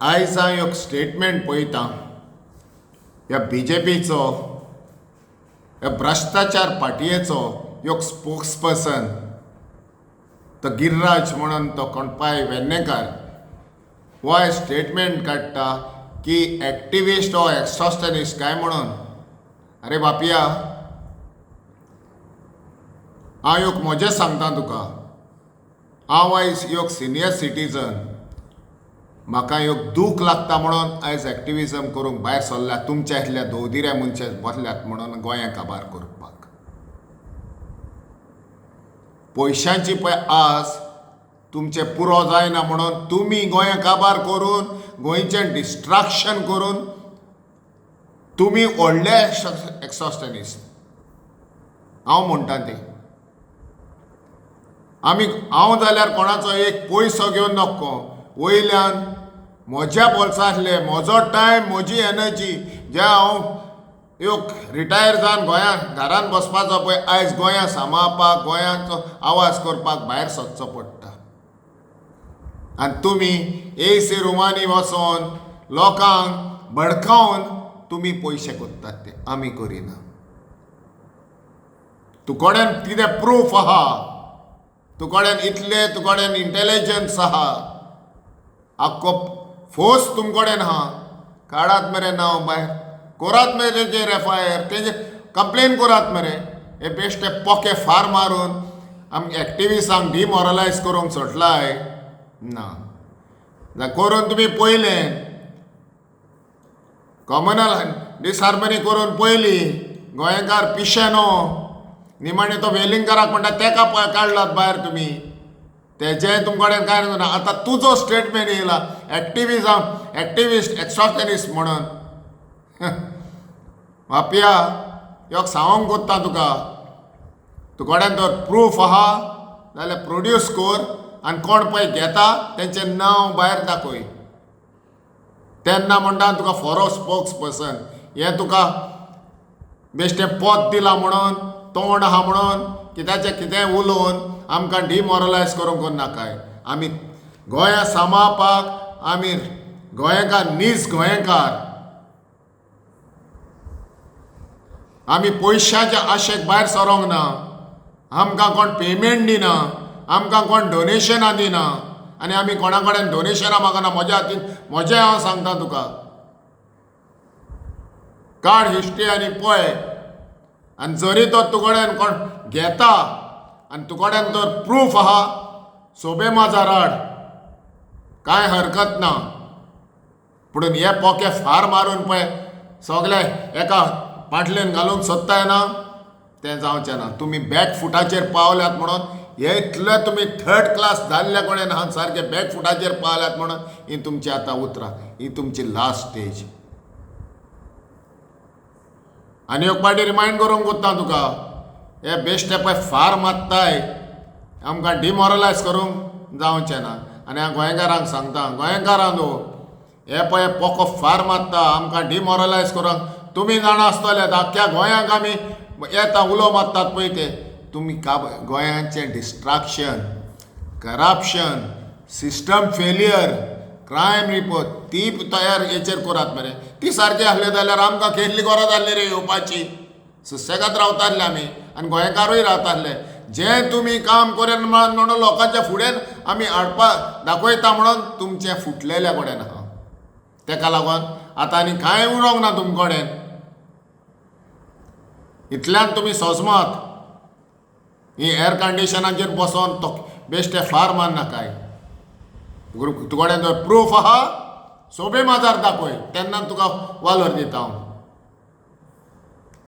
आयज हांव एक स्टेटमेंट पळयतां ह्या बी जे पीचो, ह्या भ्रश्टाचार पार्टयेचो एक स्पोक्स पर्सन तो गिरिराज म्हणून तो कोण पाय वेर्णेकार हो आयज स्टेटमेंट काडटा की एक्टिविस्ट हो एक्सॉस्टनिस्ट काय म्हणून. आरे बापया, हांव एक म्हजें सांगता तुका, हांव आयज एक सिनियर सिटीजन, म्हाका एक दूख लागता म्हणून आयज एक्टिविजम करूंक भायर सरल्या. तुमच्या इतल्या दोवदिऱ्या मनशां बसल्यात म्हणून गोंया काबार करपाक पयशांची पळय आस तुमचें पुरो जायना म्हणून तुमी गोंया काबार करून गोंयचें डिस्ट्रक्शन करून तुमी व्हडले एक्सॉस्टनिस्ट. हांव म्हणटा तें आमी, हांव जाल्यार कोणाचो एक पयसो घेवन नको, वयल्यान म्हज्या बोल्सांतले म्हजो टायम म्हजी एनर्जी जे हांव एक रिटायर जावन गोंयांत घरान बसपाचो पळय आयज गोंया सांबाळपाक गोंयाचो आवाज करपाक भायर सरचो पडटा. आनी तुमी ए सी रुमांनी वचोन लोकांक भडकावन तुमी पयशे करतात ते आमी करिना. तुकोडेन कितें प्रूफ आहा, तुकोडेन इतले तुकोडेन इंटेलिजन्स आहा, आख्खो फोर्स तुमकडेन आहा, काडात मरे नांव भायर, करात मरे तेजेर एफ I R, तेजेर कंप्लेन करात मरे. हे बेश्टे पोके फार मारून आमी एक्टिविस्टांक डिमोरलायज करूंक सोडलाय ना करून तुमी पयलें कॉमनल डिसहार्मनी करून पयली गोंयकार पिशे न्हू. निमाणें तो वेलिंगकाराक म्हणटा तेका काडलात भायर तुमी, तेजें तुमकडेन कांय ना. आतां तुजो स्टेटमेंट येयला एक्टिविजम एक्टिविस्ट एक्सॉस्टनिस्ट म्हणून. बापया एक सांगूंक कोत्ता तुका, तुकडेन जर प्रूफ आहा जाल्यार प्रोड्यूस कर आनी कोण पळय घेता तेंचें नांव भायर दाखय, तेन्ना म्हणटा तुका फॉरो स्पोक्स पर्सन. हें तुका बेश्टें पद दिलां म्हणून तोंड आहा म्हणून कित्याचें कितेंय उलोवन आमकां डिमोरलायज करूंक नाकाय. आमी गोंया सांबाळपाक आमी गोंयकार, नीज गोंयकार, आमी पयशाच्या आशेक भायर सरोंक ना. आमकां कोण पेमेंट दिना, आमकां कोण डोनेशनां दिना आनी आमी कोणा कडेन डोनेशनां मागना. म्हज्या हातीन म्हजें हांव सांगता तुका, काड हिस्ट्री आनी पळय. आनी जरी तो तुकडेन कोण घेता आनी तुकडेन जर प्रूफ आहा सोबे माजार हाड, कांय हरकत ना. पुणून हे पोके फार मारून पळय सगळे एका पाटलेन घालूंक सोदताय ना, तें जावचें ना. तुमी बॅक फुटाचेर पावल्यात म्हणून हे इतले तुमी थर्ड क्लास जाल्ल्या कडेन आहा, सारके बॅक फुटाचेर पावल्यात म्हणून ही तुमची आतां उतरां, ही तुमची लास्ट स्टेज. आनी एक पाटी रिमायंड करूंक कोत्ता तुका, हे बेश्टे पळय फार मारताय आमकां डिमोरलायज करूंक जावचें ना. आनी हांव गोंयकारांक सांगता, गोंयकारांनो हे पळय पोको फार मारता आमकां डिमोरलायज करूंक, तुमी जाणा आसतले आख्ख्या गोंयांक आमी येता उलो मारतात पळय ते, तुमी गोंयांचें destruction, corruption, system failure, crime report ती तयार हेचेर करात मरे. ती सारकी आसली जाल्यार आमकां केल्ली गरज आसली रे येवपाची, सुसेगाद रावताले आमी आनी गोंयकारूय रावताले. जें तुमी काम करेन म्हणून लोकांच्या फुडें आमी हाडपा दाखयता म्हणून तुमचें फुटलेल्या कडेन आहा. तेका लागून आतां आनी कांय उरोंक ना तुम कडेन, इतल्यान तुमी सोजमात ही एअर कंडिशनाचेर बसोन तो बेश्टे फार मारनाकाय. तुकडेन जर प्रूफ आहा सोबे माजार दाखय, तेन्ना तुका वालोर दिता हांव.